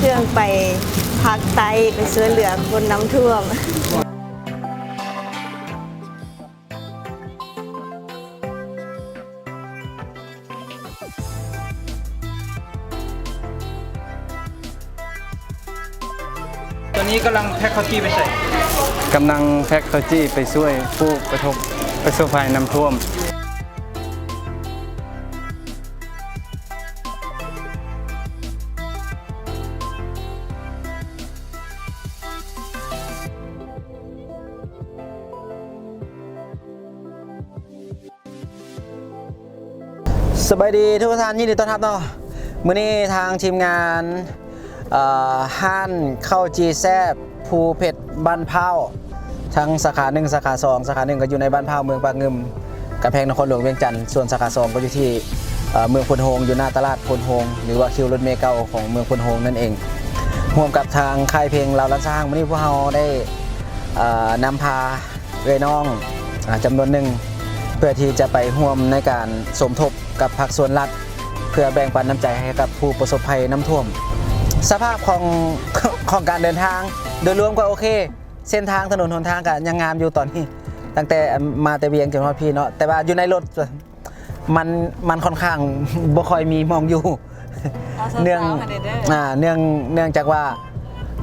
ເຄື່ອງໄປພາກໃຕ້ ໄປຊ່ວຍເຫຼືອຄົນນ້ຳຖ້ວມ. ຕອນນີ້ກຳລັງແພັກເຂົ້າຈີ່ໄປໃສ? ກຳລັງແພັກເຂົ້າຈີ່ໄປຊ່ວຍຜູ້ປະທົບ ປະສົບໄພນ້ຳຖ້ວມ. ສະບາຍດີທຸກທ່ານ ຍິນດີຕ້ອນຮັບເນາະ. ມື້ນີ້ທາງທີມງານ ເອີ ຮ້ານເຂົ້າຈີ່ແຊບພູເພັດບ້ານພ້າວ ທັງສາຂາໜຶ່ງ ສາຂາສອງ ສາຂາໜຶ່ງກໍຢູ່ໃນບ້ານພ້າວ ເມືອງປາກງື່ມ ກຳແພງນະຄອນຫຼວງວຽງຈັນ, ສ່ວນສາຂາສອງກໍຢູ່ທີ່ ເອີ ເມືອງໂພນໂຮງ ຢູ່ໜ້າຕະຫຼາດໂພນໂຮງ ຫຼືວ່າຄິວລົດເມເກົ່າຂອງເມືອງໂພນໂຮງນັ້ນເອງ. ຮ່ວມກັບທາງຄ້າຍເພງລາວລ້ານຊ້າງ ມື້ນີ້ພວກເຮົາໄດ້ ເອີ ນຳພາ ເອື້ອຍນ້ອງ ອາ ຈຳນວນໜຶ່ງ ເພື່ອທີ່ຈະໄປຮ່ວມໃນການສົມທົບກັບພາກສ່ວນລັດ ເພື່ອແບ່ງປັນນ້ຳໃຈໃຫ້ກັບຜູ້ປະສົບໄພນ້ຳຖ້ວມ. ສະພາບຂອງ ຂອງການເດີນທາງໂດຍລວມກໍໂອເຄ, ເສັ້ນທາງຖະໜົນຫົນທາງກໍຍັງງາມຢູ່ຕອນນີ້ ຕັ້ງແຕ່ມາແຕ່ວຽງຈົນຮອດພີ້ເນາະ, ແຕ່ວ່າຢູ່ໃນລົດ ມັນ ມັນຂ້ອນຂ້າງບໍ່ຄ່ອຍມີໝ່ອງຢູ່ ເນື່ອງ ອາ ເນື່ອງ ເນື່ອງຈາກວ່າ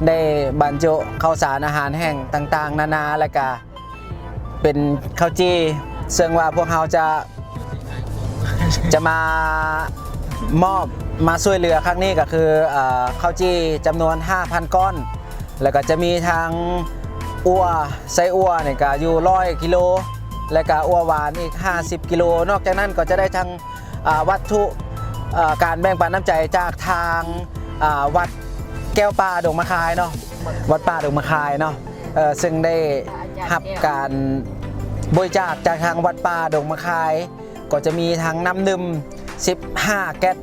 ໄດ້ບັນຈຸເຂົ້າສານອາຫານແຫ້ງຕ່າງໆນານາ ແລະກະເປັນເຂົ້າຈີ່ ເຊິ່ງວ່າພວກເຮົາຈະ ຈະມາມອບ ມາຊ່ວຍເຫຼືອຄັ້ງນີ້ກໍຄື ເອີ ເຂົ້າຈີ່ຈຳນວນຫ້າພັນກ້ອນ ແລ້ວກໍຈະມີທັງອົ່ວ ໄສ້ອົ່ວນີ້ກໍຢູ່ຮ້ອຍກິໂລ ແລ້ວກໍອົ່ວຫວານອີກຫ້າສິບກິໂລ. ນອກຈາກນັ້ນກໍຈະໄດ້ທັງ ອາ ວັດຖຸ ອາ ການແບ່ງປັນນ້ຳໃຈຈາກທາງ ອາ ວັດແກ້ວປ່າດົງມະຄາຍເນາະ, ວັດປ່າດົງມະຄາຍເນາະ ເຊິ່ງໄດ້ຮັບການບໍລິຈາກຈາກທາງວັດປ່າດົງມະຄາຍ. ກໍຈະມີທັງນ້ຳດື່ມສິບຫ້າແກັດ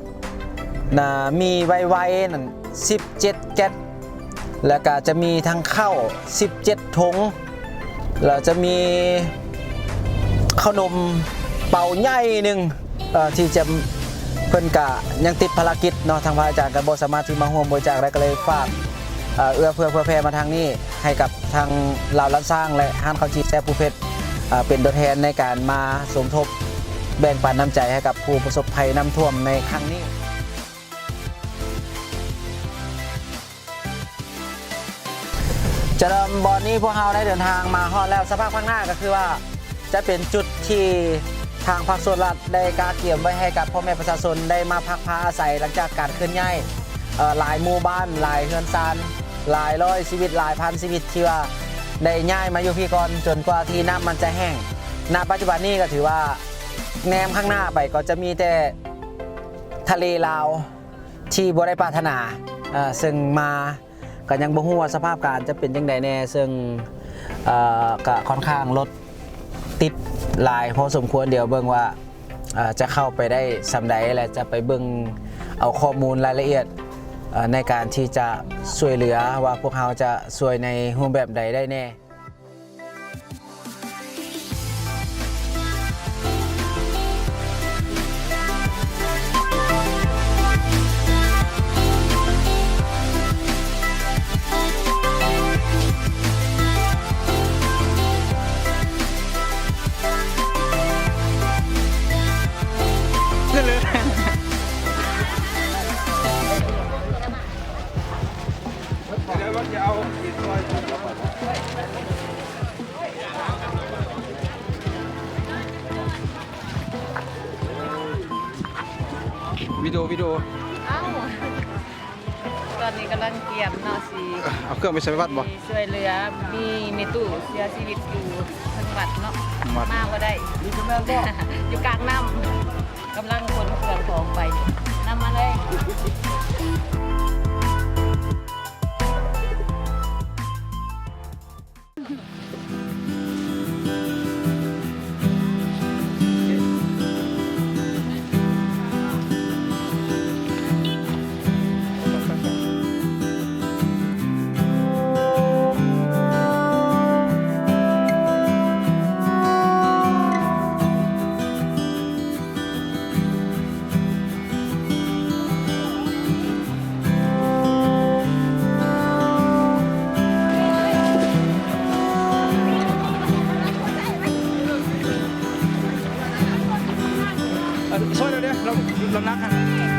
ນະ ມີໄວໆນັ້ນສິບເຈັດແກັດ ແລ້ວກະຈະມີທັງເຂົ້າສິບເຈັດຖົງ ແລ້ວຈະມີເຂົ້າໜົມເປົາໃຫຍ່ໜຶ່ງ ເອີ ທີ່ຈະ ເພິ່ນກະຍັງຕິດພາລະກິດເນາະ, ທາງພະອາຈານກະບໍ່ສາມາດທີ່ມາຮ່ວມບໍລິຈາກໄດ້ ກໍເລີຍຝາກ ເອີ ເອື້ອເຟື້ອເຜື່ອແຜ່ມາທາງນີ້ ໃຫ້ກັບທາງລາວລ້ານຊ້າງ ແລະ ຮ້ານເຂົ້າຈີ່ແຊບພູເພັດ ເປັນຕົວແທນໃນການມາສົມທົບແບ່ງປັນນ້ຳໃຈໃຫ້ກັບຜູ້ປະສົບໄພນ້ຳຖ້ວມໃນຄັ້ງນີ້. ຈະເລີ່ມບ່ອນນີ້ ພວກເຮົາໄດ້ເດີນທາງມາຮອດແລ້ວ. ສະພາບຂ້າງໜ້າກໍຄືວ່າ ຈະເປັນຈຸດທີ່ທາງພາກສ່ວນລັດໄດ້ກະກຽມໄວ້ໃຫ້ກັບພໍ່ແມ່ປະຊາຊົນໄດ້ມາພັກພາອາໄສ ຫຼັງຈາກການເຄື່ອນຍ້າຍ ເອີ ຫຼາຍໝູ່ບ້ານ, ຫຼາຍເຮືອນຊານ, ຫຼາຍຮ້ອຍຊີວິດ, ຫຼາຍພັນຊີວິດທີ່ວ່າໄດ້ຍ້າຍມາຢູ່ພີ້ກ່ອນ ຈົນກວ່າທີ່ນ້ຳມັນຈະແຫ້ງ. ນະປັດຈຸບັນນີ້ກໍຖືວ່າ ແນມຂ້າງໜ້າໄປກໍຈະມີແຕ່ທະເລລາວທີ່ບໍ່ໄດ້ປາດຖະໜາ, ເຊິ່ງມາ ກໍຍັງບໍ່ຮູ້ວ່າສະພາບການຈະເປັນຈັ່ງໃດແດ່, ເຊິ່ງ ເອີ ກະຂ້ອນຂ້າງລົດຕິດຫຼາຍພໍສົມຄວນ. ດຽວເບິ່ງວ່າ ເອີ ຈະເຂົ້າໄປໄດ້ສ່ຳໃດ ແລະ ຈະໄປເບິ່ງເອົາຂໍ້ມູນລາຍລະອຽດ ເອີ ໃນການທີ່ຈະຊ່ວຍເຫຼືອວ່າພວກເຮົາຈະຊ່ວຍໃນຮູບແບບໃດໄດ້ແດ່. ວິດີໂອ ວິດີໂອ. ເອົ້າ ຕອນນີ້ກຳລັງກຽມເນາະ ຊິເອົາເຄື່ອງໄປໃສ່ວັດບໍ່? ຊ່ວຍເຫຼືອ ມີແມ່ຕູ້ເສຍຊີວິດຢູ່ທາງວັດເນາະ ມາບໍ່ໄດ້ ຢູ່ກາງນ້ຳ. ກຳລັງຂົນເຄື່ອງຂອງໄປ ນຳມາເລີຍ. ເ ຊ່ວຍເຮົາເດ້ ເຮົາ ເຮົາໜັກຫັ້ນ.